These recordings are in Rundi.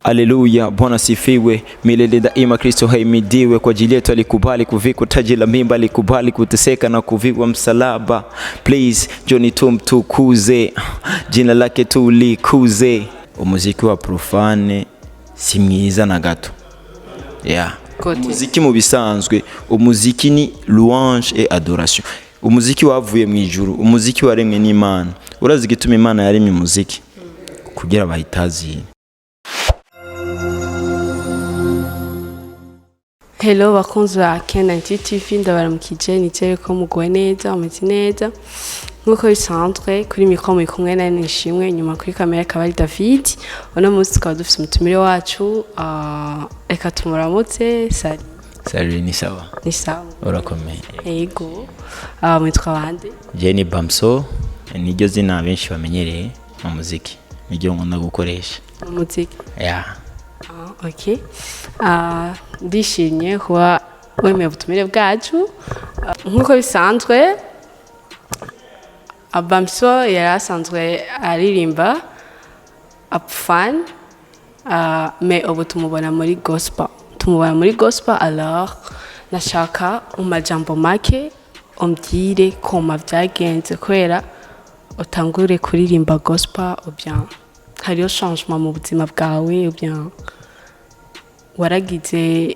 Haleluya, Bwana sifiwe milele daima. Kristo haimidiwe kwa ajili yetu, alikubali kuvikwa taji la mimba, alikubali kuteseka na kuvikwa msalaba. Please njoni tumtukuze, jina lake tulikuze. Umuziki wa profane si mwiza na gato, yeah. Gute? Umuziki mu bisanzwe, umuziki ni louange et adoration. Umuziki wavuye mu ijuru, umuziki waremwe n'Imana. Urazi igituma Imana yaremye umuziki? Kugira bayitazire. Hello bakunzi ba K90 TV, ndabaramukije, nizere ko muguwe neza, mumeze neza nk'uko bisanzwe. Kuri mikoro muri kumwe na Nishimwe, inyuma kuri kamera akaba ari David. Uno munsi tukaba dufite umutumire wacu, reka tumuramutse. Sali. Salut, ni sawa? Ni sawa. Urakomeye? Yego. Mwitwa bande? Je ni Bamso, niryo zina benshi bamenyereye mu muziki, niryo nkunda gukoresha. Mu muziki? Yeah. Ah, ok. Ndishimye kuba wemeye ubutumire bwacu. Nk'uko bisanzwe, Bamso yari asanzwe aririmba profane, mais ubu tumubona muri gospel, tumubona muri gospel. Alors nashaka mu majambo make umbwire koma byagenze kubera utangure kuririmba gospel, ou bien hariyo changement mu buzima bwawe, ou bien waragize,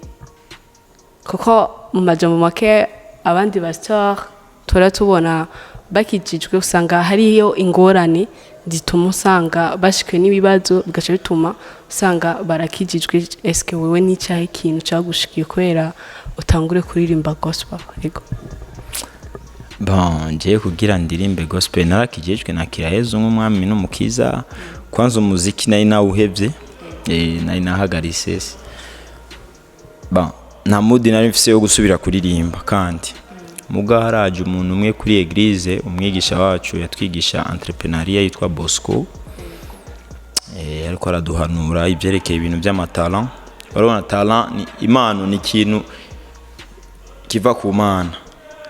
kuko mu majambo make abandi ba star tura tubona bakijijwe usanga hariyo ingorane zituma usanga bashikiwe n'ibibazo, bigaca bituma usanga barakijijwe. Eske wewe n'icyahe ikintu cyagushikiye kubera utangure kuririmba gospel? Ego. Bon, ngiye kugira ndirimbe gospel, narakijejwe, nakira Yezu nk'umwami n'umukiza. Kwanza umuziki nari nawuhevye, nari nahagaritse. Bon, nta mood nari mfise yo gusubira kuririmba, kandi muga haraje umuntu umwe kuri église, umwigisha wacu yatwigisha entrepreneuriat yitwa Bosco, ariko araduhanura ibyerekeye ibintu by'amatalent. Urabona, talent ni impano, ni ikintu kiva ku Mana,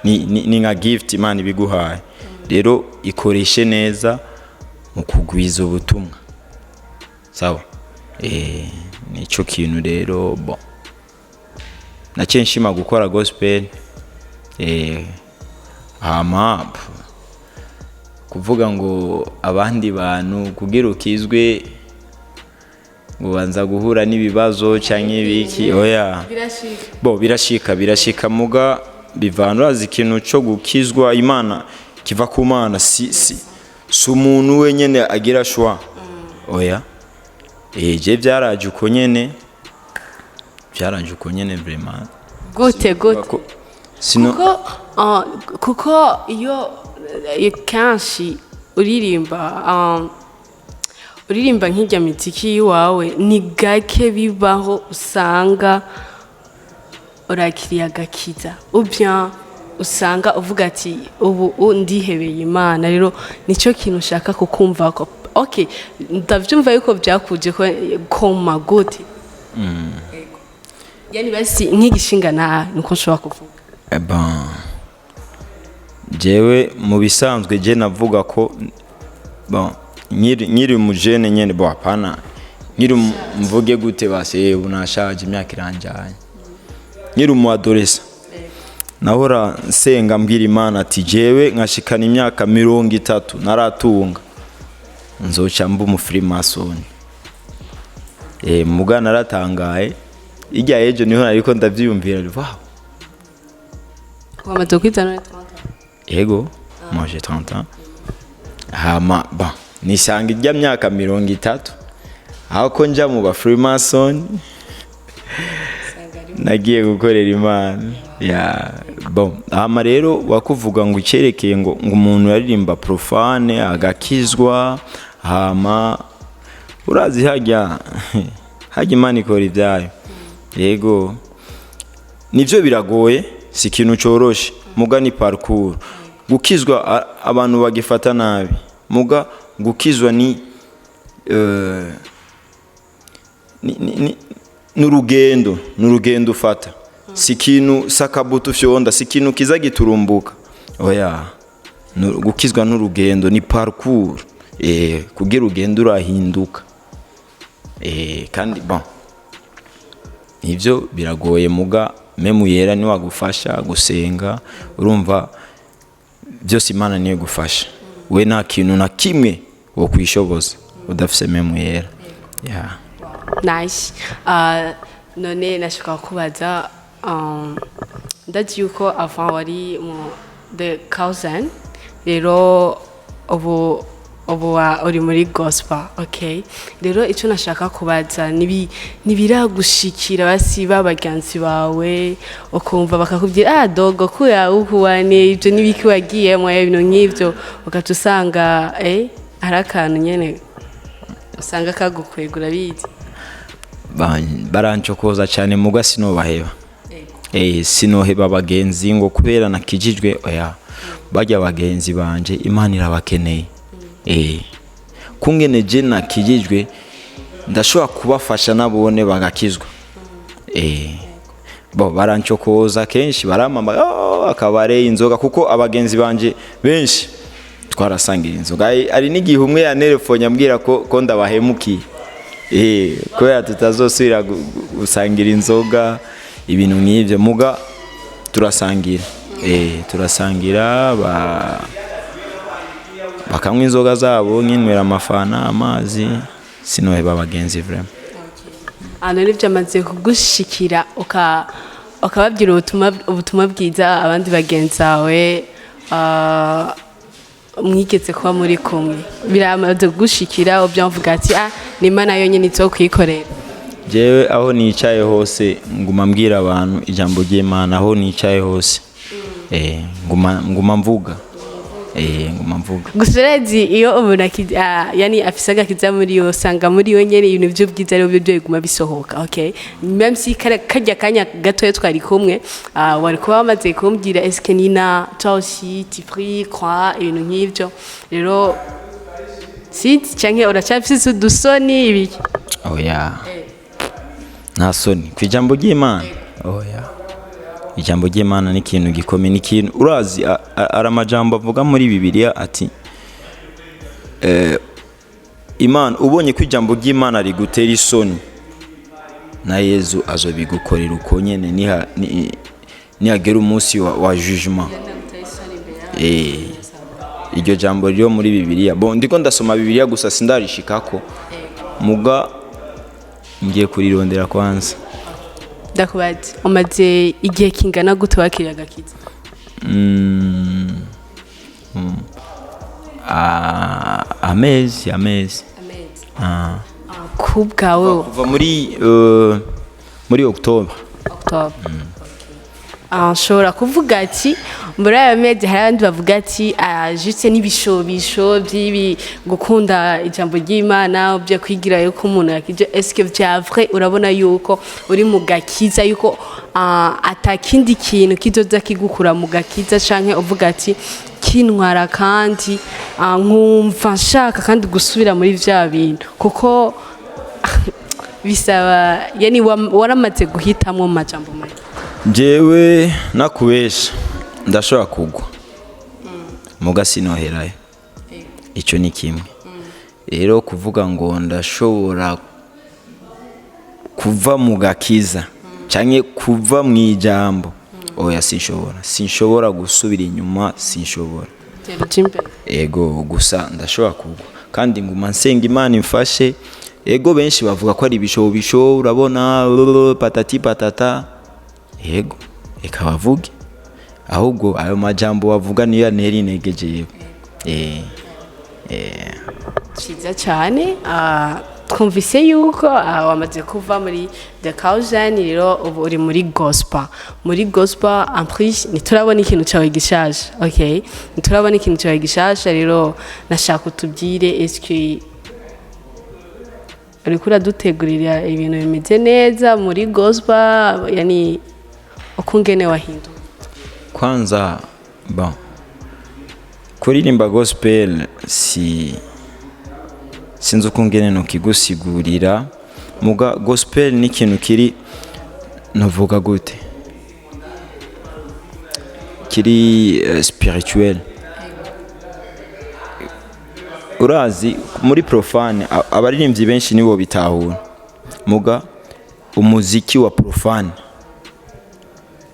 ni nka gift Imana ibiguhaye. Rero ikoreshe neza mu kugwiza ubutumwa, sawa? Nico kintu rero. Bon, naciye nshima gukora gospel. Hama kuvuga ngo abandi bantu kugira ukizwe ngo banza guhura n'ibibazo canke ibiki, oya. Birashika. Bo birashika, birashika, muga bivana. Urazi, ikintu cyo gukizwa Imana kiva ku Mana, si umuntu wenyene agira choix, oya. Je byaraje uko nyene, byaraje uko nyene vraiment. Gute, gute? Sino Kuko iyo kenshi uririmba, uririmba nk'irya miziki y'iwawe, ni gake bibaho usanga urakiriye agakiza, ou bien usanga uvuga ati ubu ndihebeye Imana. Rero nicyo kintu ushaka kukumva ko okay, ndavyumva yuko byakuje ko koma gute. Yego. Yani basi nk'igishinga na niko nshobora kuvuga. Eh ben, jewe mu bisanzwe je navuga ko, bon, nkiri umujene nyene, bon, hapana, nkiri mvuge gute basi, ubu nashaje, imyaka iranjanye, nkiri umu adolescent nahora nsenga mbwira Imana ati jewe nkashikana imyaka 30 naratunga, nzoca mba umufrimason. Muga naratangaye irya ejo niho nariko ndavyiyumvira, wow. Wamaze kwiza none 30? Ego, moi j'ai 30 ans. Hama bon, nisanga irya myaka 30 aho ko nja mu ba freemason, nagiye gukorera Imana ya. Bon, hama rero wakuvuga ngo icyerekeye ngo umuntu yaririmba profane agakizwa, hama urazi hajya Imana ikora ibyayo. Yego, nivyo biragoye, si ikintu coroshe, muga ni parcours. Gukizwa abantu bagifata nabi, muga gukizwa ni n'urugendo, n'urugendo ufata, si ikintu sakabuto fyonda, si ikintu kiza giturumbuka, oya. Gukizwa n'urugendo, ni parcours, kugira ugende urahinduka. Kandi bon, nivyo biragoye, muga Mpwemu Yera ni wagufasha gusenga. Urumva, byose Imana niyo gufasha. We nta kintu na kimwe wo kwishoboza udafise Mpwemu Yera, yeah. Nice. None nashaka kubaza, ndazi yuko avant wari mu The Cousin, rero ubu uri muri gospel. Okay, rero icyo nashaka kubaza, nibiragushikira basi ba bagenzi bawe, ukumva bakakubwira: "Ah, dogo kuya ukuwane, ibyo nibiki wagiyemo?" Ibintu nk'ibyo, ugaca usanga hari akantu nyene usanga kagukwega, urabizi. Barancokoza cyane, muga sinobaheba. Sinoheba abagenzi ngo kubera nakijijwe, oya. Bajya bagenzi banje, Imana irabakeneye. Kungene je nakijijwe, ndashobora kubafasha nabone bagakizwa. Bo barancokoza kenshi, baramama, oh, akabare, inzoga, kuko abagenzi banje benshi twarasangira inzoga. Hari n'igihe umwe yanerefonye ambwira ko ndabahemukiye, kubera tutazosubira gusangira inzoga, ibintu nk'ibyo. Muga turasangira, turasangira, bakanywa inzoga zabo, nkinywera amafana, amazi. Sinoheba abagenzi vraiment. Ahantu nibyo amaze kugushikira, ukababwira ubutumwa bwiza abandi bagenzi bawe, mwigeze kuba muri kumwe, biramaze kugushikira ubyamvuga ati: "Ah, ni Imana yonyine izokwikorera"? Jewe aho nicaye hose nguma mbwira abantu ijambo ry'Imana. Aho nicaye hose, nguma mvuga, nguma mvuga. Gusa urazi, iyo umuntu yani afise agakiza muri yo, usanga muri yo nyene ibintu vy'ubwiza ari byo biguma bisohoka. Okay, même si karya kanya gatoya twari kumwe, wari kuba wamaze kumbwira: "Est-ce que Nina, toi aussi tu pries, crois?" Ibintu nk'ivyo. Rero sinzi, canke uracafise udusoni, ibiki? Oya, nta soni ku ijambo ry'Imana, oya. Ijambo ry'Imana ni ikintu gikomeye, ni ikintu urazi. Ari amajambo avuga muri Bibiliya ati Imana, ubonye ko ijambo ry'Imana rigutera isoni, na Yezu azobigukorera uko nyene nihagera umunsi wa jugement. Iryo jambo ryo muri Bibiliya, bon, ndiko ndasoma Bibiliya gusa sindarishikako, muga ngiye kurirondera kwanza. Ndakubaza, umaze igihe kingana gute wakiriye agakiza? Amezi. Ah. Ku bwawe? Kuva muri Octobre. Octobre. Nshobora kuvuga ati muri ayo mezi hari abandi bavuga ati: "Ah, juste n'ibishobisho by'ibi, gukunda ijambo ry'Imana, byo kwigira yuko umuntu yakije." Est-ce que vya vrai urabona yuko uri mu gakiza, yuko atakindi kintu kizoza kigukura mu gakiza, canke uvuga ati kintwara kandi nkumva nshaka kandi gusubira muri vya bintu, kuko bisaba yani waramaze guhitamwo mu majambo make? Jewe nakubesha, ndashobora kugwa, muga sinoherayo. Icyo ni kimwe. Rero kuvuga ngo ndashobora kuva mu gakiza canke kuva mu ijambo, oya, sinshobora gusubira inyuma, sinshobora. Tera uja imbere. Ego, gusa ndashobora kugwa kandi nguma nsenga Imana imfashe. Ego, benshi bavuga ko ari ibishobisho, urabona, patati patata. Ego, reka bavuge, ahubwo ayo majambo bavuga niyo yantera intege jewe. Cyiza cyane. Twumvise yuko wamaze kuva muri The Caution, rero ubu uri muri gospel. Muri gospel, en plus ntiturabona ikintu cyawe gishaje. Okay, ntiturabona ikintu cyawe gishasha. Rero nashaka utubwire, est-ce uriko uradutegurira ibintu bimeze neza muri gospel, yani uko ngene wahinduka? Kwanza, bon, kuririmba gospel sinzi uko ngene nokigusigurira, muga gospel ni ikintu kiri, novuga gute, kiri spirituel. Urazi, muri profane abaririmbyi benshi nibo bitahura. Muga umuziki wa profane,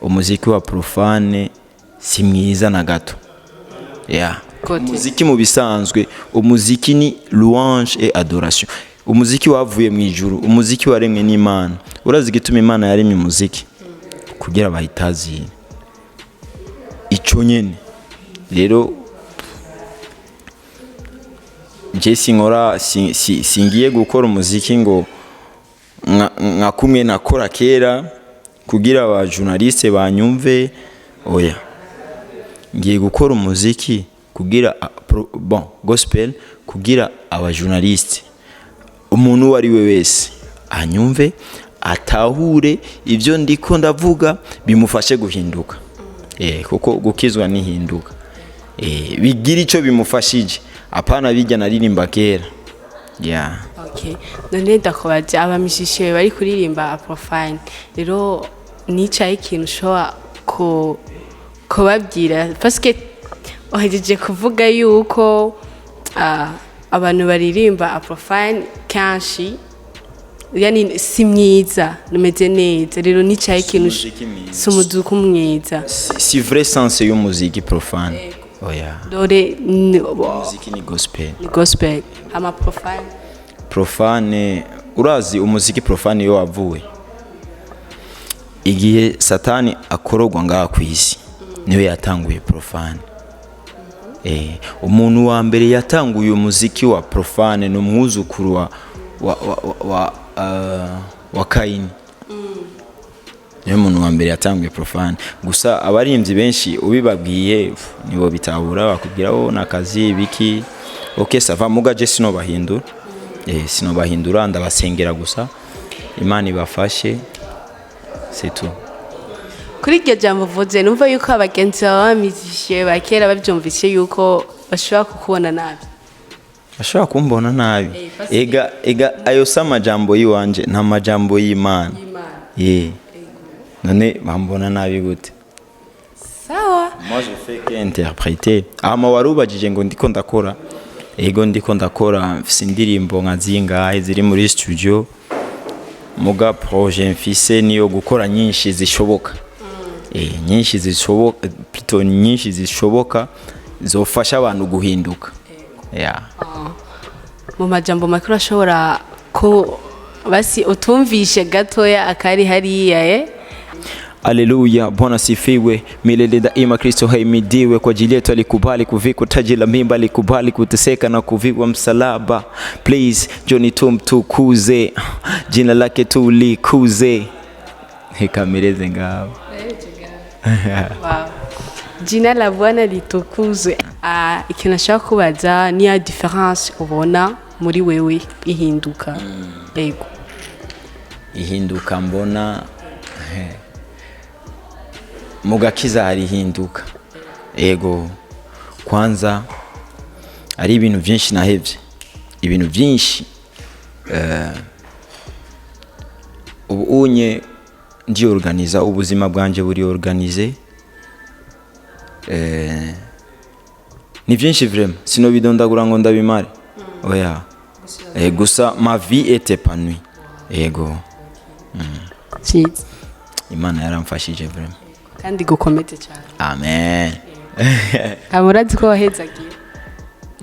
umuziki wa profane si mwiza na gato, yeah. Côté. Umuziki mu bisanzwe, umuziki ni louange et adoration. Umuziki wavuye mu ijuru, umuziki waremwe n'Imana. Urazi igituma Imana yaremye umuziki? Kugira bayitazire ico nyene. Rero je sinkora singiye gukora umuziki ngo nka kumwe nakora kera kugira aba journaliste banyumve. Oya, ngiye gukora umuziki kugira bon, gospel, kugira aba journaliste, umuntu uwo ari we wese anyumve, atahure ibyo ndiko ndavuga, bimufashe guhinduka, kuko gukizwa nihinduka, bigira ico bimufashije, apana bijya naririmba kera, yeah. Okay. None ndakubaza, abamishishe bari kuririmba profane rero, nicaye ikintu ushobora kubabwira? Parce que uhejeje kuvuga yuko abantu baririmba profane kenshi yani si myiza, numeze neza. Rero nicaye ikintu Umuziki mwiza. Si umuziki mwiza. Si vrai sens y'umuziki profane, oya. Dore Umuziki ni gospel. Ni gospel, ama profane? Profane, urazi umuziki profane iyo wavuye? Igihe Satani akorogwa ngaha ku isi, niwe yatanguye profane. Umuntu wa mbere yatanguye umuziki wa profane ni umwuzukuru wa Kayini, niwe muntu wa mbere yatanguye profane. Gusa abaririmbyi benshi ubibabwiye, nibo bitabura, bakubwira oh, nakazi biki. OK, ça va. Muga je sinobahindura, sinobahindura, ndabasengera gusa, Imana ibafashe, c'est tout. Kuri iryo jambo uvuze, numva yuko abagenzi bawe bamizishe ba kera babyumvise yuko bashobora kukubona nabi. Bashobora kumbona nabi. Ega ayo si amajambo y'iwanje, ni amajambo y'Imana. Ye, none bambona nabi gute? Sawa. Moi, je fais qu'interpréter. Ama warubajije ngo ndiko ndakora. Ego, ndiko ndakora, mfise indirimbo nka zingahe ziri muri studio. Muga projet mfise niyo gukora nyinshi zishoboka. Nyinshi zishoboka, plutôt nyinshi zishoboka zofasha abantu guhinduka. Yeah. Mu majambo makuru ashobora ko basi utumvishe gatoya akari hariya? Aleluya, Bwana asifiwe milele daima. Kristo haimidiwe, kwa ajili yetu alikubali kuvikwa taji la mimba, alikubali kuteseka na kuvikwa msalaba. Please, njoni tumtukuze, jina lake tulikuze. Ikamereze ngaho. Wow. Jina la Bwana litukuzwe. Ikintu nashaka kubaza ni ya différence ubona muri wewe ihinduka, yego. Ihinduka mbona mu gakiza hari ihinduka, ego. Kwanza ari ibintu byinshi nahevye, ibintu byinshi. Ubu unye ndiorganiza, ubuzima bwanje buri organisé. Ni byinshi vraiment, sinobidondagura ngo ndabimare, oya. Gusa ma vie est épanouie, ego. Cyiza. Imana yaramfashije vraiment. Kandi gukomeze cyane. Amen. Hama urazi ko wahezagiye.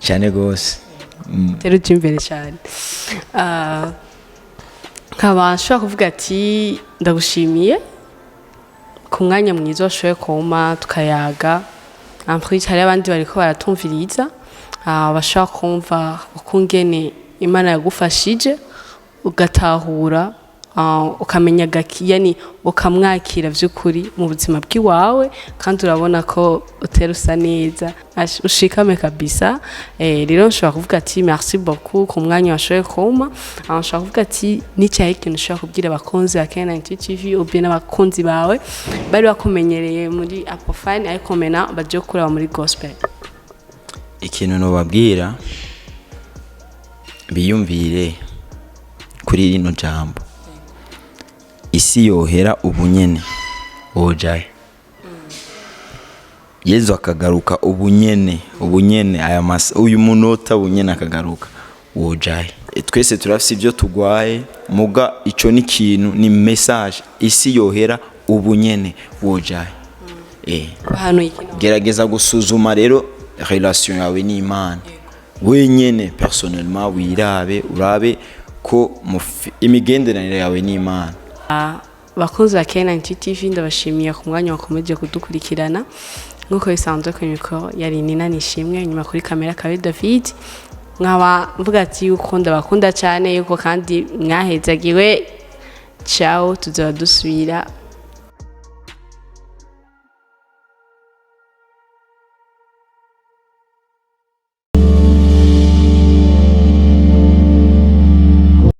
Cyane gose. Tera ujya imbere cyane. Nkaba nshobora kuvuga ati ndagushimiye ku mwanya mwiza washoboye kumpa tukayaga. En plus hari abandi bariko baratumviriza, bashobora kumva ukungene Imana yagufashije ugatahura, ukamenya gaki, yani ukamwakira vy'ukuri mu buzima bw'iwawe, kandi urabona ko utera usa neza. Ushikame kabisa. Rero nshobora kuvuga ati merci beaucoup ku mwanya washoboye kumpa. Nshobora kuvuga ati n'icyahe ikintu ushobora kubwira abakunzi ba K92 TV ou bien n'abakunzi bawe bari bakumenyereye muri Apofine, ariko mena baje kuraba muri gospel? Ikintu nobabwira, biyumvire kuri rino jambo: isi yohera ubunyene, wojahe? Yezu akagaruka ubunyene, ubunyene, aya masa, uyu munota, ubunyene akagaruka. Wojahe? Twese turafise ibyo tugwaye, muga ico ni ikintu, ni message. Isi yohera ubu nyene, wojahe? Bahanuye ikintu. Gerageza gusuzuma rero relation yawe n'Imana wenyene personnellement, wirabe, urabe ko imigenderanire yawe n'Imana. Bakunzi ba K90 TV, ndabashimiye ku mwanya wakomeje kudukurikirana. Nk'uko bisanzwe, kuri mikoro yari Nina Nishimwe, inyuma kuri kamera kabe David. Nkaba mvuga ati yuko ndabakunda cyane, yuko kandi mwahezagiwe. Ciao, tuzaba dusubira.